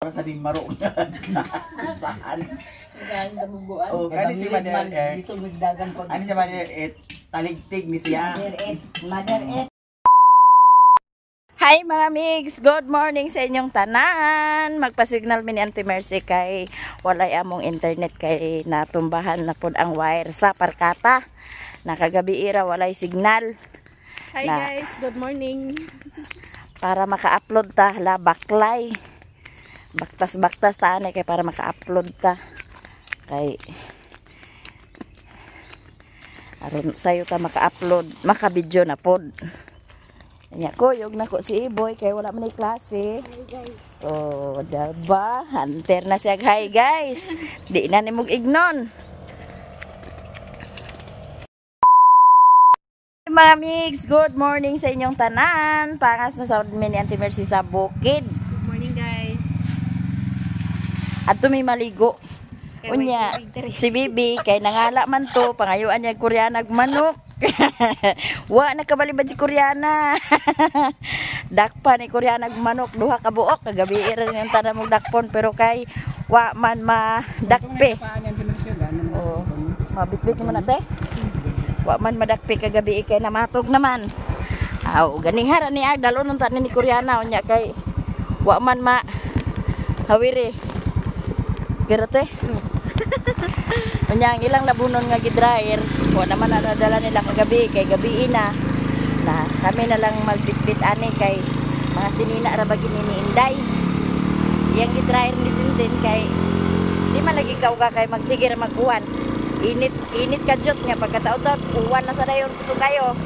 Sa din maro nga saan. Oh, kani si Mother Earth. Ani si Mother Earth, taligtig ni siya. Mother Earth. Hi mga migs! Good morning sa inyong tanan! Magpasignal mi ni Auntie Mercy kay walay among internet kay natumbahan na pod ang wire sa parkata. Nakagabi ira walay signal. Hi Na- guys, good morning. Para maka-upload ta, hala baklay. Baktas-baktas ta ani kay para maka-upload ta. Kay aron sayo ta maka-upload, maka-video na pod. Nya kuyog na ko si Iboy kay wala man ay klase. Hi guys. Oh, diba? Hunter na siya. Hi guys. Di na ni mong ignon. Mga migs, good morning sa inyong tanan. Pangas na sa ni Auntie Mercy sa bukid. Good morning guys. At may maligo. Kay may Unya, tubig diri. si Bibi, kay nangala man to, pangayuan niya Koreana ag manok. Wa nakabalibad si Koreana. Dakpa ni Koreana ag manok, duha ka buok kagabi ra ni ang tanan mong dakpon pero kay wa man madakpe. Oh, mabitbit mo na te. Wa man madakpe kagabi kay namatog naman. Aw, ganing hara ni ag dalon unta ni Koreana unya kay wa man ma hawiri. Gerate. Unya ang ilang labunon nga gidryer, wa naman nadala nila kagabi kay gabi na. Na kami na lang magbitbit ani kay mga sinina ra ba gini ni Inday. Iyang gidryer ni Sinsin kay di man lagi kauga kay magsige ra mag-uwan. Init init ka jud nga pagkataon uwan na sa dayon kusog kayo.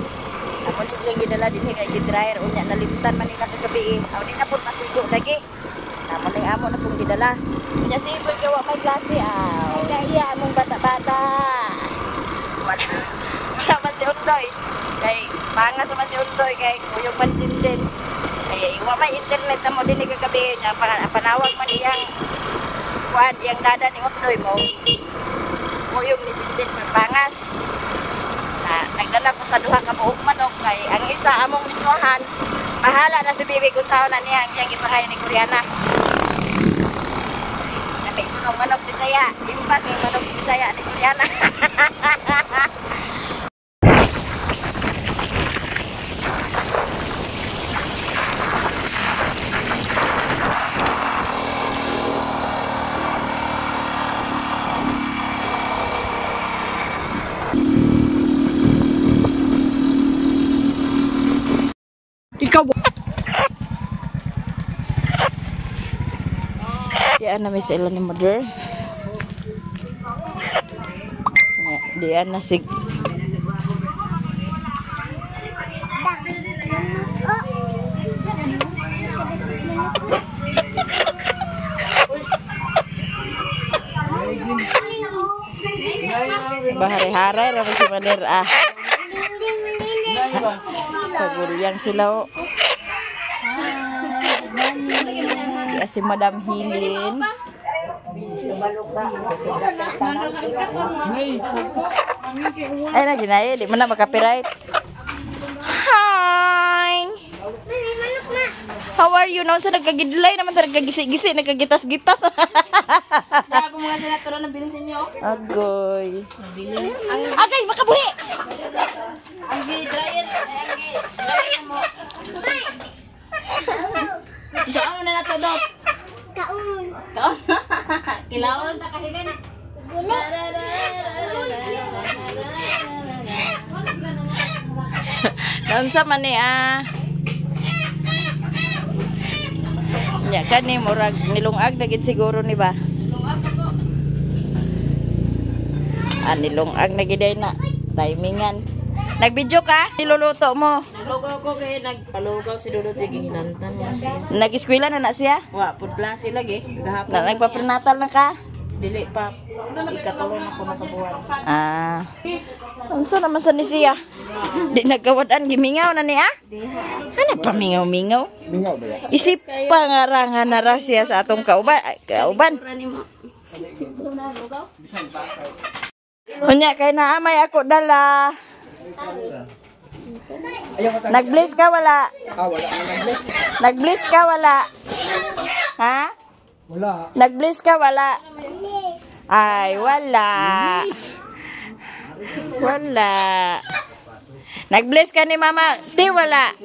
Ako ni iyang gidala dinhi kay gidryer unya nalimtan man nila kagabi. Aw di na pud masigo lagi. Amo na amo na pong gidala. Unya si Iboy kay wa may klase aw. Siya among bata-bata. Wala, wala man si Undoy. Kay pangas man si Undoy kay kuyog man Jinjin. Kay wa may internet na mo dinhi kagabi nya panawag man iyang kuan iyang dada ni Undoy mo. Kuyog ni Jinjin may pangas. Na, nagdala ko sa duha ka buok manok kay ang isa among miswahan. Bahala na si Bibi kung saan na niya ang iyang ipangayon ni Koreana. May kunong manok Bisaya, impas ng manok Bisaya ni Koreana. Ikaw. Diyan na may sila ni Mother. Diyan na sig. Bahari-haray ra si Mother ah. Kagulyang sila oh. Diyan si Madam Hilin. Ay na ginaye, di man na makapiright. Hi. How are you? Noon sa nagkagidlay naman ta nagkagisi-gisi, nagkagitas-gitas. Ako mga senatoro na bilin sa inyo. Agoy. Nabili. Agay, makabuhi. Ang gi-dryer, ang gi-dryer mo. Diyan mo na nato dot. Kaon. Kaon. Kilaon. Naunsa man ni ah. Nya kani murag nilungag na gid siguro ni ba? Ah, nilungag na gid ay na. Timingan. Nagbidyo ka? Niluluto mo. Naglugaw ko kay nagpalugaw si Dudut gihinantan mo siya. Nag-eskwela na na siya? Wa pud klase lagi. Gahapon. Na, nagpa-prenatal na ka? Dili pa ikatulo na ko makabuhat. Ah. Unsa naman sa ni siya? Di nagkawad-an gimingaw na niya? Ano pa mingaw-mingaw? Mingaw ba ya? Isip pangarangan na ra siya sa atong kauban. Ay, kauban. Unya kay naamay ako dala. Nag-bless ka wala? Ah, wala na nag-bless. Nag-bless ka wala? Ha? Wala. Nag-bless ka, wala? Ay, wala. Wala. Nag-bless ka ni Mama. Di, wala.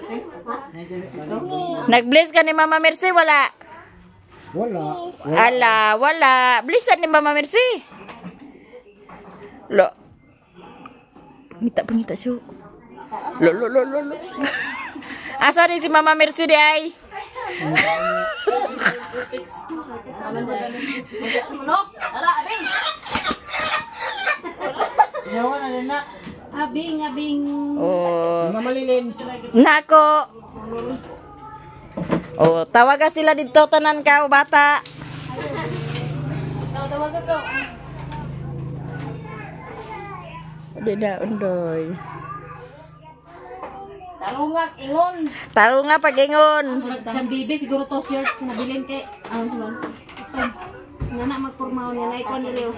Nag-bless ka ni Mama Mercy, wala. Wala. Ala, wala. Blessan ni Mama Mercy. Lo. Pangita, pangita siya. Lo, lo, lo, lo, lo. Asa ni si Mama Mercy di ay? Abing, abing. Oh. Mama Lilin. Nako. Oh, tawaga sila dito tanan ka o bata. Tawaga ko. Di na undoy. Tarungag ingon. Tarunga pag ingon. Sa bibi siguro to shirt nabilin kay ano sila. Nga na magpormaw niya na ikaw ni Leo.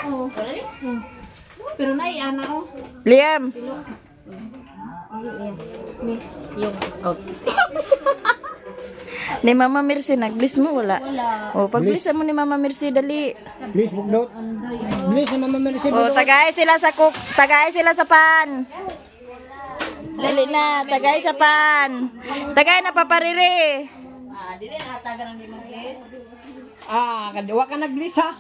Oo. Pero na ana oh. Liam. Ni. Yung Ni Mama Mercy nag-bless mo wala? Wala. Oh, pag-bless mo ni Mama Mercy dali. Please, bugdot. Please, Mama Mercy. Oh, tagay sila sa cook, tagay sila sa pan. Dali na, tagay sa pan. Tagay na papariri. Ah, dili na hatagan ang limang please. Ah, wa ka nag-bless ha.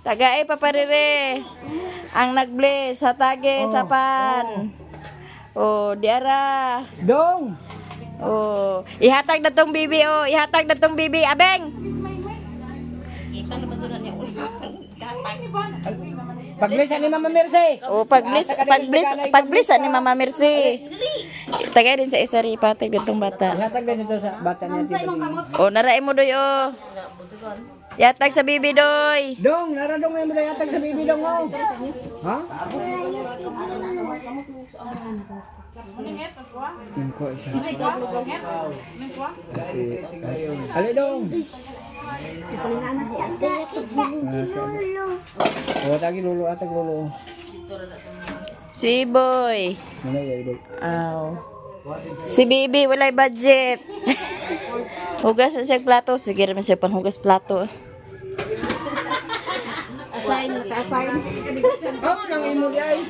Tagay papariri. Ang nag-bless, hatage sa pan. Oh, diara. Dong. Oh, ihatag na tong bibi oh, ihatag na tong bibi, abeng. Kita na ba to na niya? Katag. Pag-bless ni Mama Mercy. Oh, pag-bless, pag-bless, pag-bless ni Mama Mercy. Tagay din sa isa ri patag ditong bata. Ihatag din ito sa bata niya. Tita Lilin. Oh, narae mo doy oh. Yatag sa bibi doy. Dong, nara dong ngayon mo ihatag sa bibi dong oh. Ha? Ko isa. Ali dong. Oh, tagi lulu, atag lulu. Si Boy. Mana ya, boy? Aw. Si Bibi walay budget. Hugas na siya plato. Sige naman siya panhugas plato. Assign, naka-assign. Oh, nang imo di ay.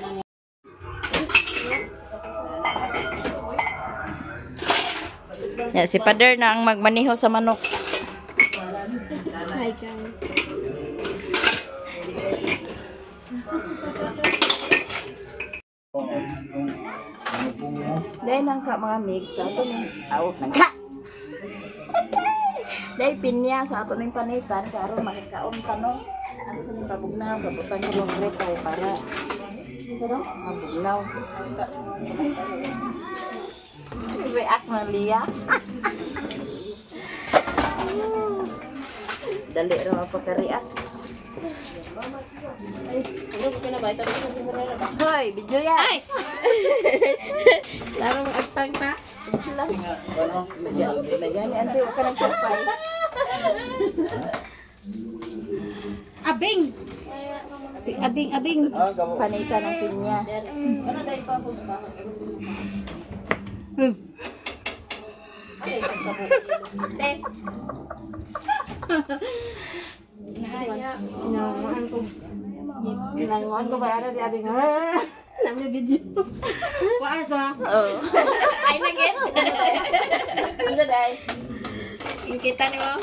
Ya, si Pader na ang magmaniho sa manok. Hi guys. Dahil nangka mga mix sa ato ning aw nangka. Dahil pinya sa ato ning panitan karon makakaon ta no. Ano sa ning pabugnaw kabutan ko ng rekay para ano mabugnaw. React na liya. Dali ra mapaka-react. Hoy, video yan. Ay! Larong agtang ta. Gani, ante, huwag ka nang surpay. Abing. Si Abing, Abing. Panita ng pinya. Ano dahil pa post ba? Te. Nanguan ko. Nanguan ko ba ana di Abing? Ah, nami video. Kuan ko. Oo. Ay nagit. Ano day? Kita ni mo.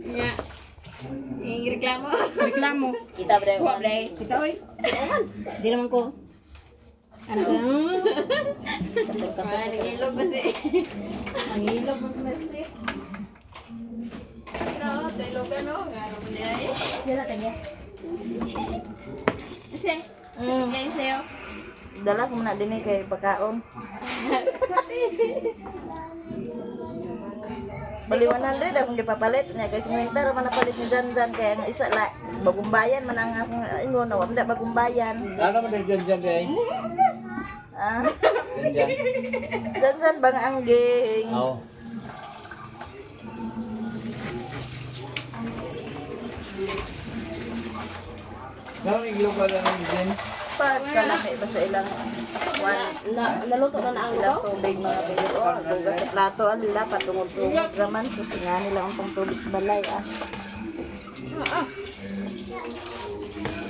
Nya. Yung reklamo. Reklamo. Kita bre. Wa bre. Kita oy. Di naman ko. Ano ka? Ay, nangilog ba si? Mangilog mas mercy. No, tayo no. Ngano mo niya eh. Dala tanya. Che. Ngay sayo. Dala ko na din eh kay pagkaon. Bali 100 akong gipapalit niya kay 50 ra man napalit ni Janjan kaya ang isa la bagong bayan man ang akong ingon wa man bagong bayan. Sana man dyan dyan dyan. Ah, Dyan. Janjan bang ang ging. Oo. Saan ang iglog ka lang dyan? Pagkalaki ba sa ilang Naluto na ang ilang tubig mga baby. Oh, bugas sa plato alila patungod-tungod raman so singa nila ang pang tubig sa balay ah.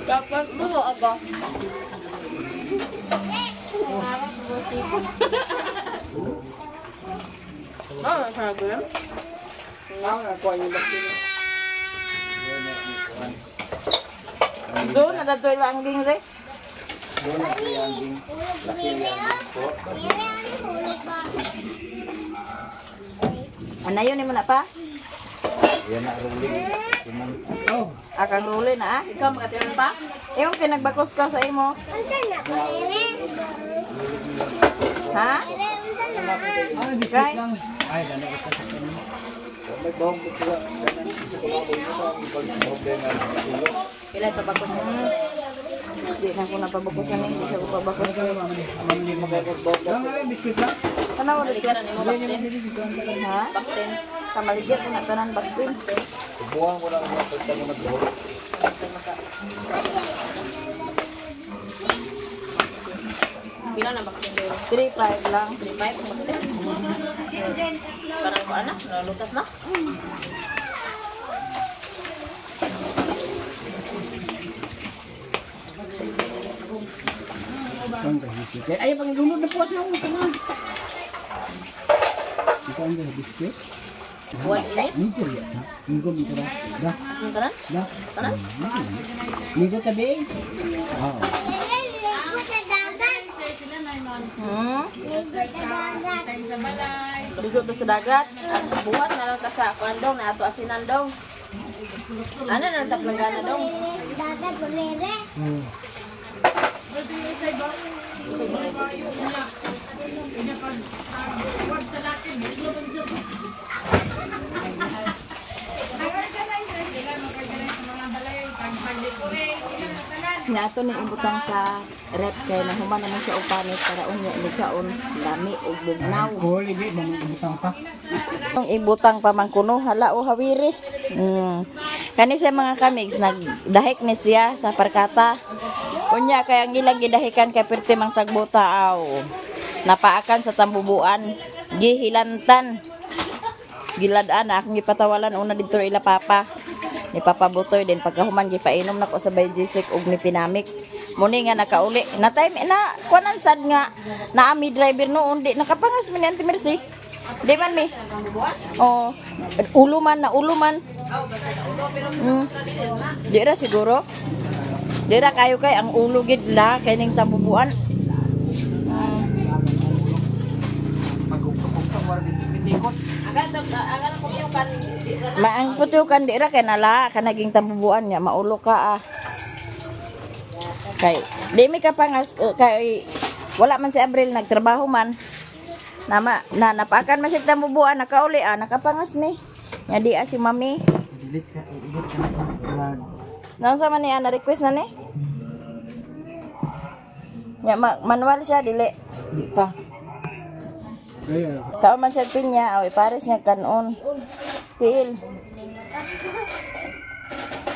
Dapat mo aga. Ah, sabi. Doon nagatoy lang ging re. Ano yun mo na pa? Yan na ruling. Oh, Akang ruli na ah. Ikaw makatiran pa? Yung pinagbakos ka sa imo. Ha? ay, biscuit lang. Ay, gana ko sa kanya. May bahong ko sila. Pila pa bakos mo? Di na ko napabakosan eh. Hindi siya ko pabakos. Lang ay, biscuit lang. Tanaw ulit Balikan na nimo bakten. Ha? Bakten. Sa maligya ko na tanan baktin. Subuhan ko lang mga pagtanong nagbuhok. Pila na bakten dito? 3-5 lang. 3-5 bakten. Parang ko anak, nalutas na. Ang biscuit. Ay, pag lunod na po siya ako tama. Ikaw ang biscuit. Buwan init. Nigo ya sa. Nigo mi tara. Da, Ang tanan? da. Tanan? Nigo tabi. Oo. Hmm? Ligo to sa dagat. At buhat na lang ka sa kuan dong, na ato asinan dong. Ano na ang taplagana dong? Oh. Nga ato ni ibutang sa rep kay nahuman naman siya og panis para unya ni kaon lami og bugnaw. Alcohol, hindi ba may ibutang pa? Ang ibutang pa man kuno hala o hawiri. Kani sa mga kamigs nagdahik ni siya sa parkata. Unya kay ang ilang gidahikan kay perti mang sagbota aw. Napaakan sa tambubuan, gihilantan. Gilad-an na akong gipatawalan una didto ila papa. Ni Papa Butoy din pagkahuman gipainom nako sa Bayjisik og ni Pinamik. Muni nga nakauli. Na time na kuanan sad nga naami driver noon di nakapangas mi ni Auntie Mercy. Di man mi. Oh, ulo man na ulo man. Di ra siguro. Di ra kayo kay ang ulo gid la kay ning tambubuan. Maang putukan di ra kay nala ka naging tambubuan niya maulo ka ah. Kay di mi kapangas kay wala man si Abril nagtrabaho man. Nama na napakan man si tambubuan nakauli ah nakapangas ni. Nya di ah si mami. Delete ka, i-edit ka na. Naunsa man niya na request na ni? Nya manual siya dili. Di pa. Ay, Kao man siya pinya, aw ipares niya kanon. Tiil.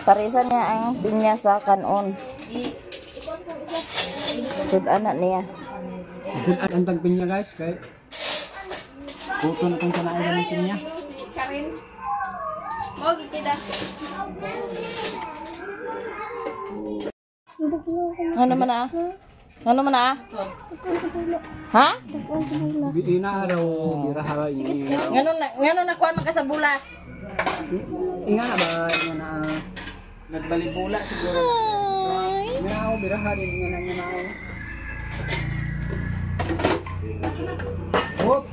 Paresan niya ang pinya sa kanon. Sud-an na niya. Ang tag pinya guys, kay kuto na kung kanain ng pinya. Ano man ah? Ano man ah? Ha? Ina araw, biraha ina. Ngano na kuan man ka sa bula? Inga na ba, inga na. Nagbalibula siguro. Inga na ako, biraha din, inga na, inga na ako. Hop!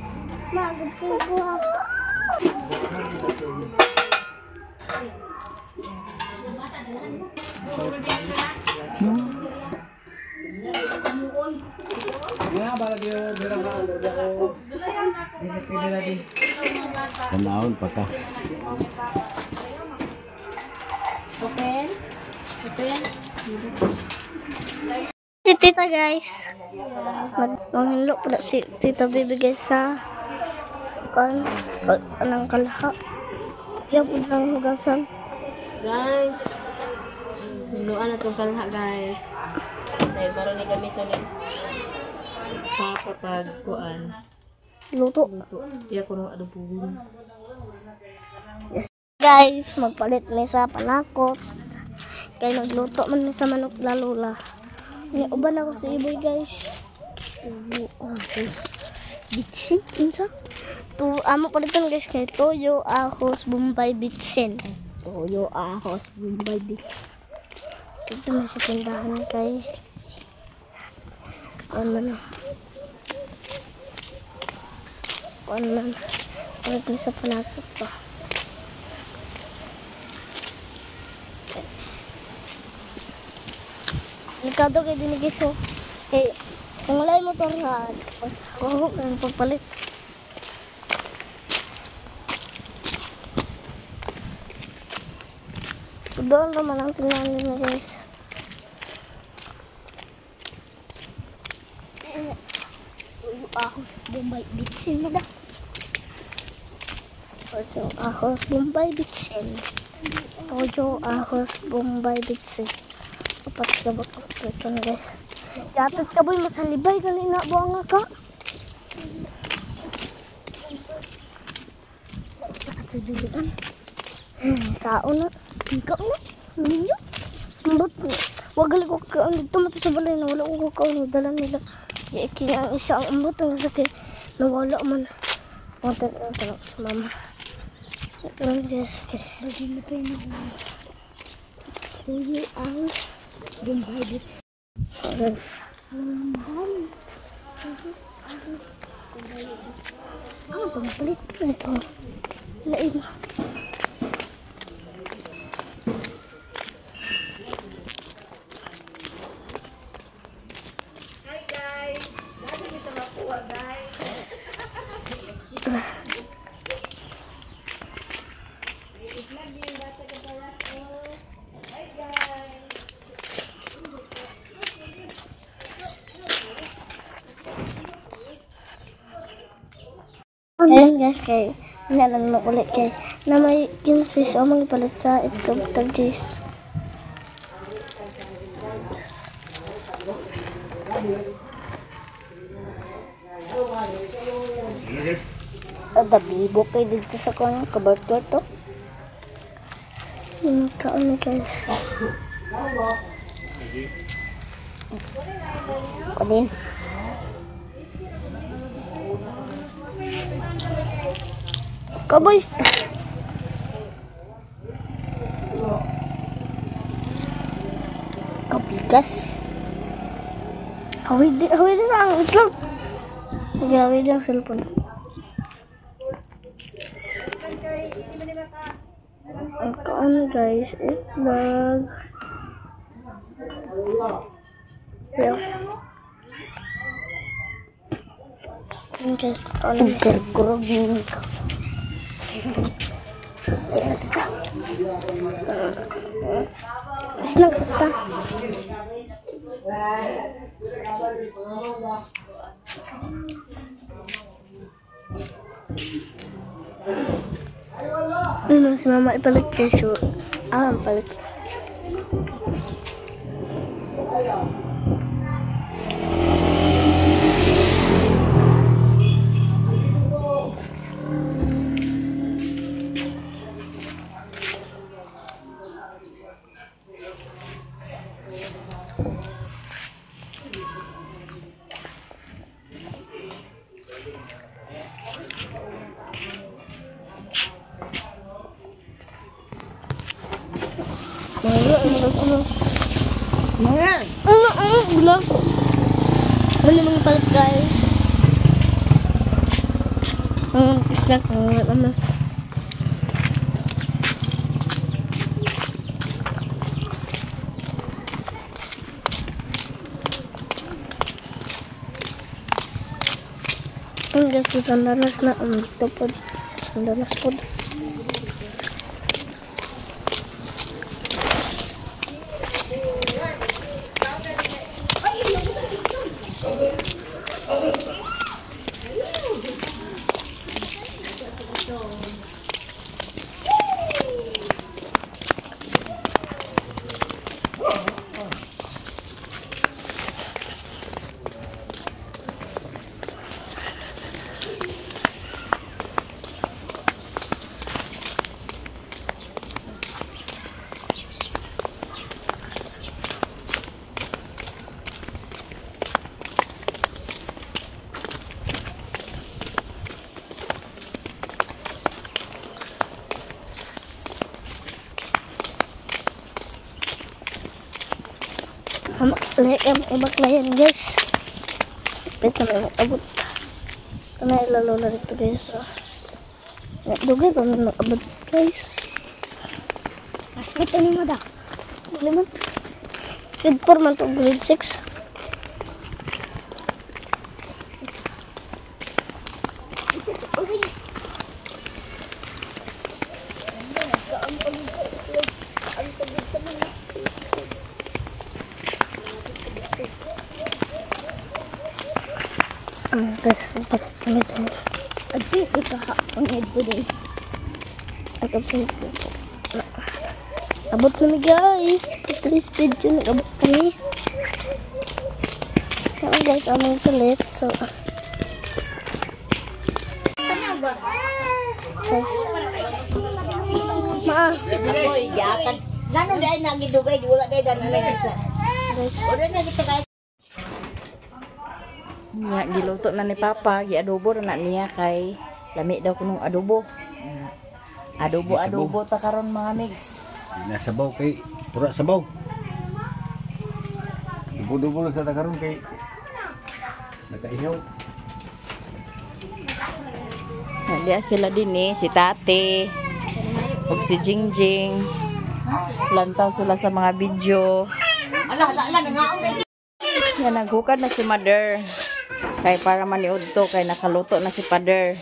Nga, balagyo, biraha, biraha. Tanawon pa ka. Open. Open. Si Tita guys. Maghinlo pala si Tita Baby guys sa kan anang kalha. Yan po ng hugasan. Guys. Hinluan na tong kalha guys. Dahil baro ni gamito ni papa pag kuan. Luto. Luto. Iya ko nung adobuhin. Yes. Guys, magpalit mi sa panakot. Kay nagluto man mi sa manok lalula. Uban ako si Iboy guys. Tuyo ahos. Bitsin unsa? Tu amo palitan guys kay toyo ahos Bombay bitsin. Toyo ahos Bombay bitsin. Dito na sa tindahan kay kuan man. Kuan man. Palit mi sa panakot pa. Delikado kay dinigis ko. Kay kung wala yung motor ha, ako ang pagpalit. Doon naman ang tindahan nila guys. Tuyo ahos Bombay bitsin na da. Tuyo ahos Bombay bitsin. Tuyo ahos Bombay bitsin. Apat ka ba ito na guys. Dapat ka boy masalibay gali na buang ka. Ato julian. Kao na. Ikaw na. Ninyo. Ambot. Wag gali ko kaon dito mato sa balay na wala ko kaon dala nila. Kaya ang isa ang ambot ang sakit nawala man. Kontak na tanong sa mama. Ito lang guys. Lagi na pa yun. Tuyo ang Bombay bitsin. Guys. Ano pampalit na ito? Lain. Hi guys! Dami ni sa makuha guys. Hi guys! Ayan guys, kay nalang mo ulit kay na may 15 o mga palit sa itlog tag-gis. Dabibo kay dito sa kuan kabartor to. Kaon guys. Kunin. Kaboy. Kapikas. Hawid sa ang itlog. Hawid ang cellphone. Ang kaon guys, itlog. Yeah. Guys, kaon. Kurog ka. Nagkata. Ano si mama ipalit keso. Ah, palit. Ano mga palit guys? Snack ano? Ang guys, sandalas na ito po. Sandalas po. Lahi ang ubaklayan guys. Pita na mag-abot. Ito na ilalola dito guys. So, dugay pa man mag-abot guys. Hospital ni mo da. Dili man. Grade 4 man to, grade 6. Guys, kami tayo. At ikahapon ito din. Nag-absent po. Abot kami guys. Today's video, nag-abot kami. So guys, among sulit. So, guys. Ma. Ako'y yatag. Gano'n dahil nagidugay, wala dahil dananay isa. Wala na kita kahit. Nya giluto na ni Papa, giadobo na niya kay lami daw kunong adobo. Adobo adobo ta karon mga mix. Nasabaw kay pura sabaw. Dubo-dubo sa ta karon kay nakaihaw. Nandiya sila din eh, si Tate ug si Jingjing. Lantaw sila sa mga video. Ala ala ala nangaon guys. Nga naghukad na si Mother. Kay para maniud to kay nakaluto na si Father.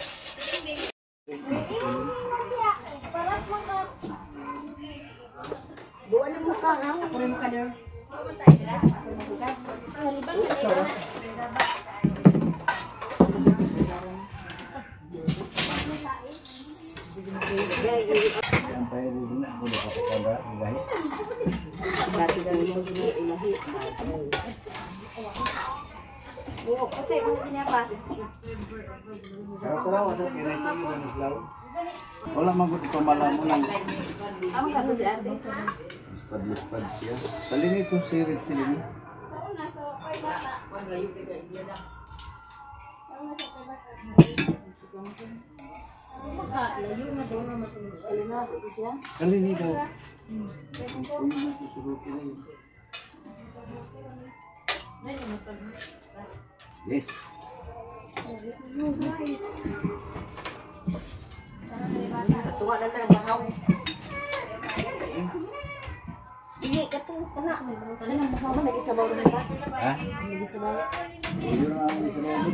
Wala man gud pamala mo lang. Luspad-luspad siya. Salini ko sirit silini. Salini daw. Yes. Tunga na lang bahaw. Dili ka to kana. Kana bahaw man nagisabaw rin ba? Ha? Nagisabaw. Yun ang gisabaw.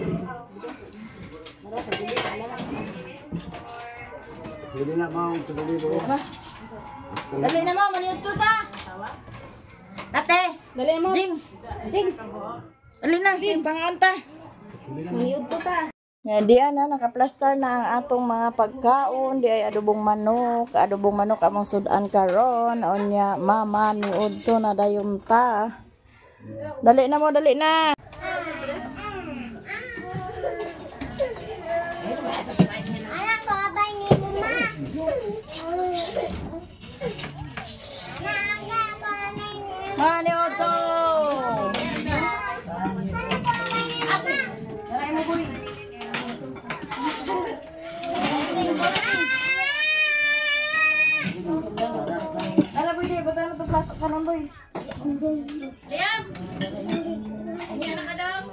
Dili na mao sa dili ko. Dali na mo, maniud to pa. Tate. Dali mo. Jing. Jing. Dali na, pangaon ta. Maniud to ta. Ya, diyan na nakaplastar na ang atong mga pagkaon, di ay adobong manok among sudan karon, unya mama niud to na dayon ta. Dali na mo, dali na. Maniud to. Ala boy, di bata na to plato kanon boy. Liam. Ini anak ka daw.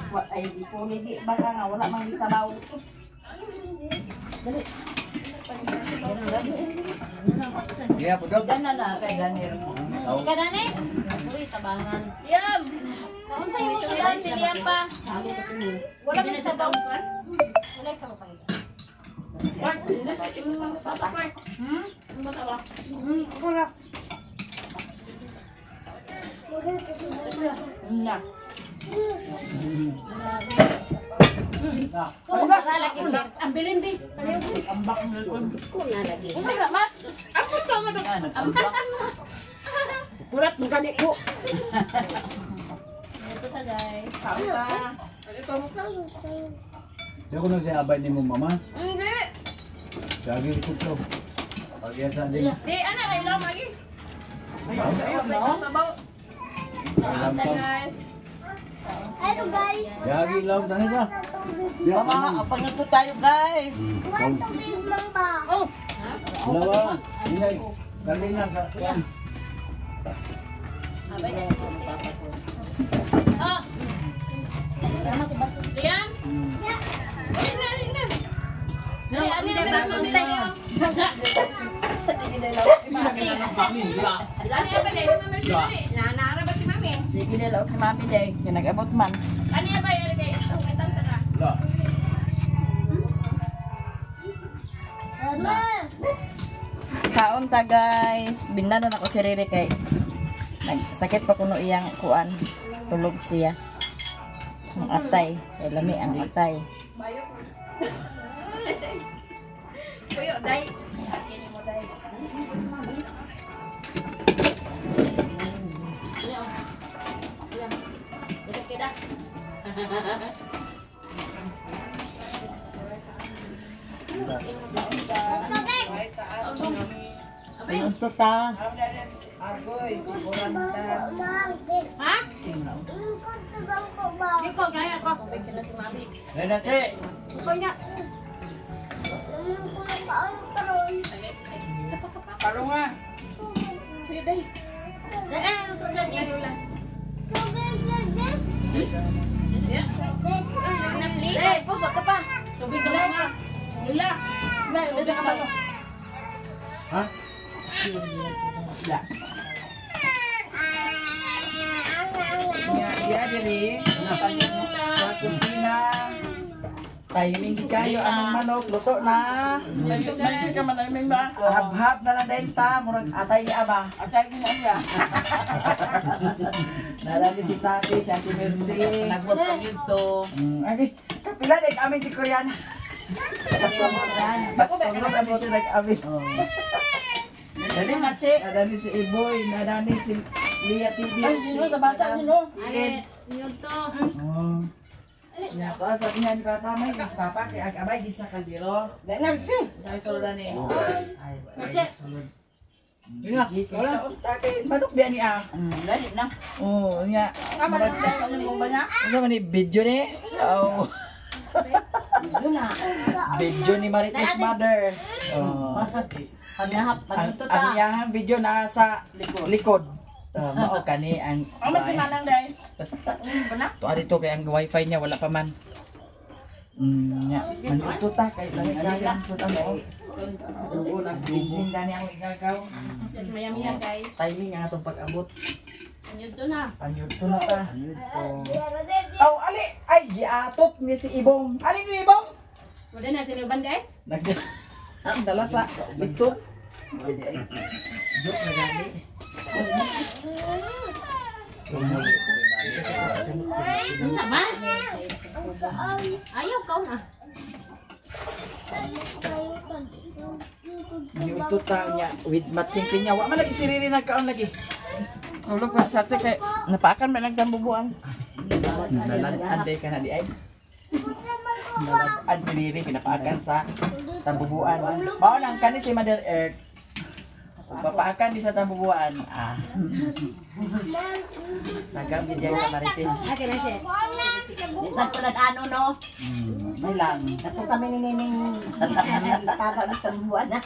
Wa ay di ko ligi baka nga wala mang gisabaw. Dali. Iya, pudog. Dana na kay Daniel. Kanane? Uy, tabangan. Liam. Unsa yung sudan si Liam pa? Wala man sabaw. Wala sabaw pa. Na. Ang bilin di. Purat mo gani ko. Ito ta guys. Di ko na siya abay ni mo mama. Hindi. Lagi ko to. Pagyasa din. Di ana kay lang magi. Sabaw. Alam to. Guys. Hello guys. Lagi lang tani ka. Mama, pangato tayo guys. Tubig lang ba? Dalawa. Hinay. Dali na sa. Oh. Liam? Lina, Lina. Ali, ali, ali, ali. Nanara ba si Mami? Sige na laog si Mami day. Kaya nag-abot man. Ano yan ba? Yan kay itang tara. Kaon ta guys. Binlanan ako si Rere kay nagsakit pa kuno iyang kuan. Tulog siya. Ang atay. Kay lami ang atay. Kuyo, day. Akin mo, day. Ito ta. Agoy, siguran ta. Ha? Diko, gaya ko. Renate! Iko niya. Paro nga. Kuyo, day. Eh, puso ka pa. Tubig ka nga. Lula. Nay, usa ka ba to? Ha? La. Nya, iya diri. Sa kusina. Timing kayo anong manok luto na. May ka man ay ba? Habhab na lang din ta, murag atay ni aba. Atay ni niya. Narami si Tati, si Ate Mercy. Nagbot pa dito. Ay, kapila nag amin si Koreana. Patulog kami siya nag-amin. Dali na che. Nadani si Iboy, nadani si Lia TV. Ay, dino sa bata dino. Ay, yun to. Oh. Ya, ko sabi niya ni Papa, may si Papa kay ag-abay gid sa kaldero. Dali na si. Ay sulod ni. Ay, sulod. Dino. Wala, kay manok biya ni ah. Dali na. Oh, nya. Tama na ano mo ba na? Ano man ni video ni? Oh. Video ni Marites mother. Oh. Panahap Ang, ang iyahang video nasa likod. Mao kani ang Amo si Manang day. Tuwa dito kay ang wifi niya wala pa man. Nya. Manuto ta kay lami kaya sa ano. Dugo na dugin dani ang igagaw. Maya-maya, guys. Timing ang atong pag-abot. Yun to na. Panyudto na ta. Aw ali ay giatop ni si Ibong. Ali ni Ibong. Wala na sinuban, day? Nag ang dala sa litson. Joke na gani. Unsa ba? Ayaw ka na. Niuto ta niya with matching pinya. Wa man lagi si Riri nagkaon lagi. Tulog pa sa ate kay napaakan man nagtambubuan. Nalan-an day ka na di ay. Nalan-an si Riri pinapaakan sa tambubuan. Mao nang kani si Mother Earth. Papaakan di sa tambubuan. Ah. Tagam gid ka Marites. Ate na siya. Minsan ko ano no. May lang. Nato kami ni Nining tabag sa buwan na.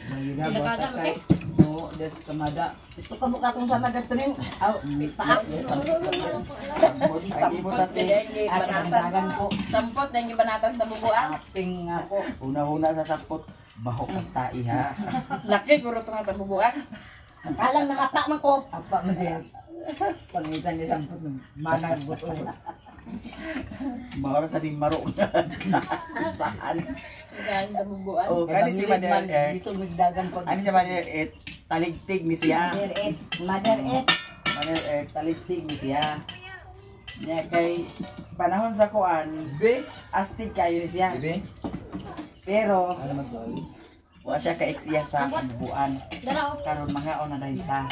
Nagigabot kay no des kamada. Gusto ka mukha kong sama dito rin. Aw, paak. Ang ibot ate. Dagan po. Sampot na yung gibanatan sa bubuan. Aping ako. Una-una sa sampot. Bahok ang tai ha. Laki guro to nga tambubuan. Alang nakapa man ko. Apa man din. Pangitan ni sampot manag buto. Maura sa ding maro. Saan? Ang tambubuan. Oh, kani si Mother Earth. Dito migdagan pag Ani si Mother Earth, taligtig ni siya. Mother Earth. Mother Earth. Mother Earth, taligtig ni siya. Niya kay panahon sa kuan, astig kayo ni siya. Bibi? Pero Ano man to? wa siya ka-ex-iya sa bubuan. Daraw. Karon mga ona dahil ta.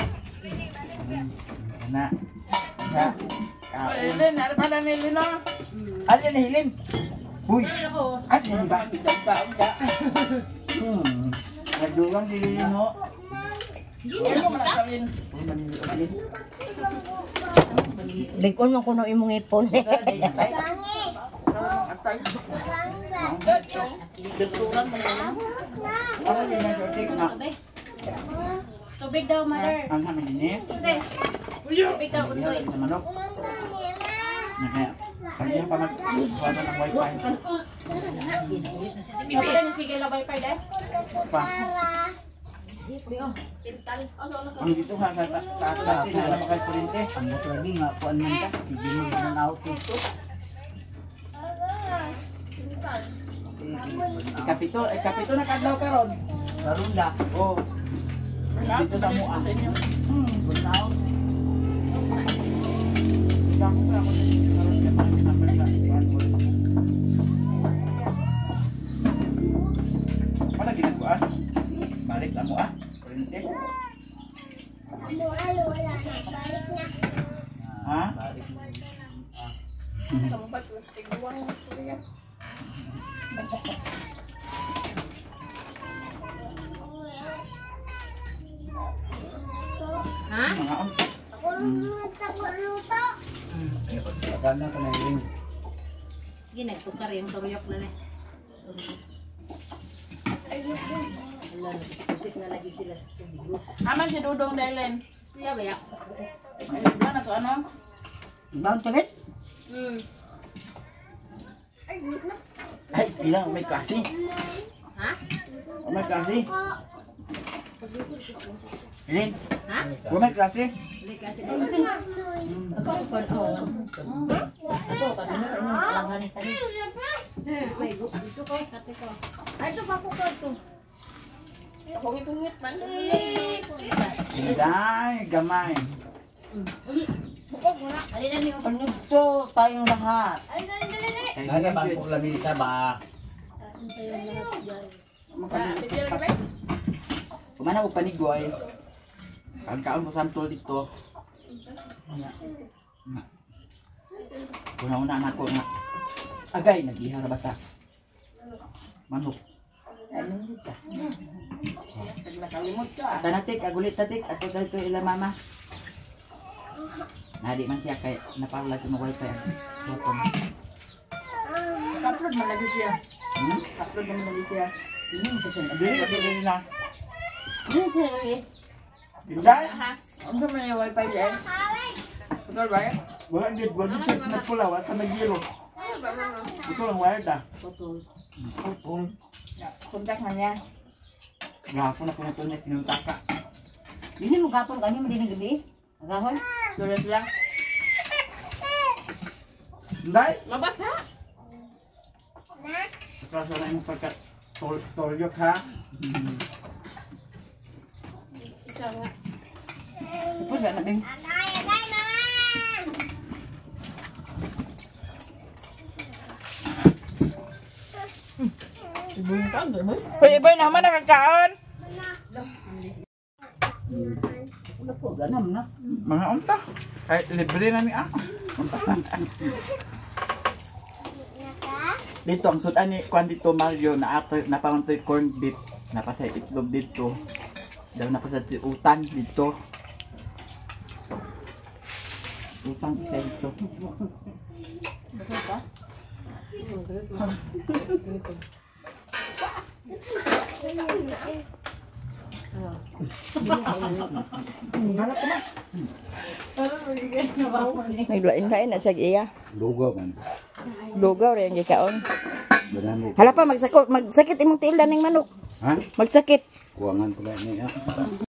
Na. Na. Kaon. Lin, ano pa na ni Lino? Ano yan hilin? Huy. Ako. Ano yan ba? Nagdugang si Lilin ho. Ano man ang sabihin? Likon mo kuno imong ipon. Ano din na jotik na? Tubig daw, mother. Ang hamin din eh. Tubig daw, undoy. Sa manok. Kaya, pag pa mag-suwado ng wifi. Wala na sige na wifi dahil. Pa. Ang dito ha, sa atin na alam kay kurente. Ang buto lagi nga kuan man ta. Sige mo man out ito. Ikapito na kadlaw karon. Karon la. Oh. Dito sa mua. Burn out. Dako ka ako sa inyo karon kay parang number sa kuan mo. Wala ginagawa. Balik lang mo ah. Kurente. Wala na. Balik na. Ha? Balik mo. Ha? Mga on. Ako luto. Sana ko na yun. Sige, nagtukar yung turuyok na na. Wala, nagpusit na lagi sila sa tubig. Aman si Dudong Dailen. Kuya ba ya? Ay, ba na to ano? Ibang tulit? Ay, ilang may klase. Ha? May klase. Ilin, Ha? may klase. Hindi kasi ako ko oh. May gusto ko, kate ko. Ay, ito ba ko to? Pungit-pungit man. Inday, gamay. Alin na niyo? Panugto tayong lahat. Alin na, dali, dali. Lagi bang ko lami sa ba? Kumana mo panigoy. Ang kaon mo santol dito. Una-una na ako nga. Agay, nagiha ra basta. Manok. Nakalimot ka. Tanatik, agulit tatik. Ako dito ila mama. Nadi man siya kay napawala ko ng wifi. Button. Upload man lagi siya. Hmm? Upload man lagi siya. Dili, dili na. Inday? Ano man yung wifi diyan? Putol ba? Wala gid, wala gid siya nagpula, wala sa nagiro. Ito lang wired ah. Putol. Putol. Kontak man niya. Gahapon ako na ito niya pinuntaka. Dili mo gapon kanyo mo dinhi gabi. Gahon. Tuloy siya. Inday! Mabasa. Kaso na yung pagka tolyok ha. Isa nga. Putol na din. Agay, agay, mama! Hoy, iboy naman nakakaon. Wala po ganam na. Mga unta. Ay, libre na ni ah. Dito ang sudan ni kwan dito Mario na ato napamantoy corn beef napasay itlog dito. Daw napasay utan dito. Utang isa dito. Naglain-lain na siya iya. Lugaw man. Lugaw rin gikaon. Ganam mo. Hala pa magsakit imong tiil ning manok. Ha? Magsakit. Kuwangan pala niya.